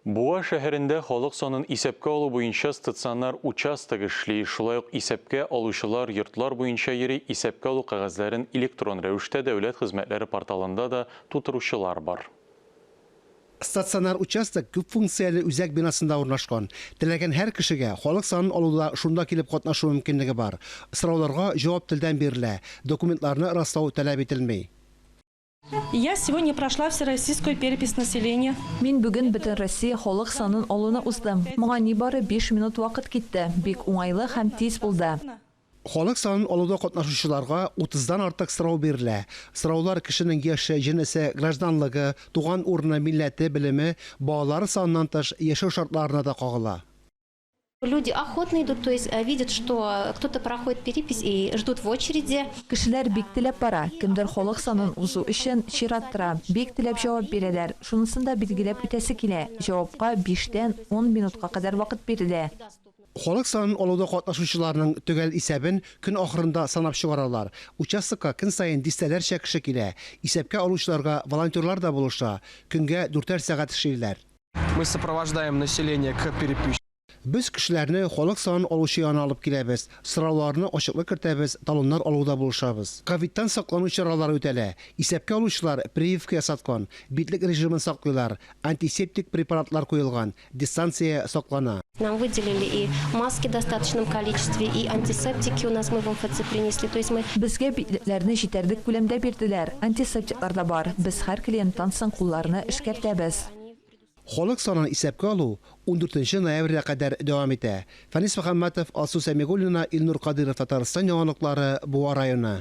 Буа шәһәрендә халык санын исәпкә алу буенча стационар участок эшли. Шулай ук исәпкә алучылар йортлар буенча йөри, исәпкә алу кәгазьләрен электрон рәвештә дәүләт хезмәтләре порталында да тутыручылар бар. Стационар участок күпфункцияле үзәк бинасында урнашкан. Теләгән һәр кешегә халык санын алуда шунда килеп катнашу мөмкинлеге бар. Сорауларга җавап телдән бирелә, документларны раслау таләп ителми. Я сегодня прошла всероссийскую перепись населения. Мин бүген Бөтенроссия халык санын алуны уздым. Моңа нибары биш минут вакыт китте. Бик уңайлы һәм тиз булды. Халык санын алуда катнашучыларга утыздан артык сорау бирелә. Сораулар кешенең яше, җенесе, гражданлыгы, туган урыны, милләте, белеме, балалары саныннан тыш, яшәү шартларына да кагыла. Люди охотно идут, то есть видят, что кто-то проходит перепись и ждут в очереди. Кешеләр бик теләп бара. Кемдер халык санын узу өчен чират тора. Бик теләп җавап бирәләр. Шунысын да билгеләп үтәсе килә, җавапка биштән ун минутка кадәр вакыт бирелә. Халык санын алуда катнашучыларның төгәл исәбен көн ахырында санап чыгаралар. Участокка көн саен дистәләрчә кеше килә. Исәпкә алучыларга волонтерлар да булыша. Көнгә дүртәр сәгать эшлиләр. Мы сопровождаем население к переписчикам. Без кешеләрне халык санын алучы янына алып киләбез, сорауларына ачыклык кертәбез, талоннар алуда булышабыз. Ковидтан саклану чаралары үтәлә. Исәпкә алучылар прививка ясаткан, битлек режимын саклыйлар, антисептик препаратлар куелган, дистанция саклана. Нам выделили и маски в достаточном количестве, и антисептики у нас мы в МФЦ принесли. То есть мы. Безгә битлекләрне җитәрлек күләмдә бирделәр, антисептиклар да бар. Без һәр клиенттан соң кулларны эшкәртәбез. Халык санын исәпкә алу ундүртенче ноябрьгә кадәр дәвам итә. Фәнис Мөхәммәтов, Алсу Сәмигуллина, Илнур Кадыйров Татарстан яңалыклары, Буа районы.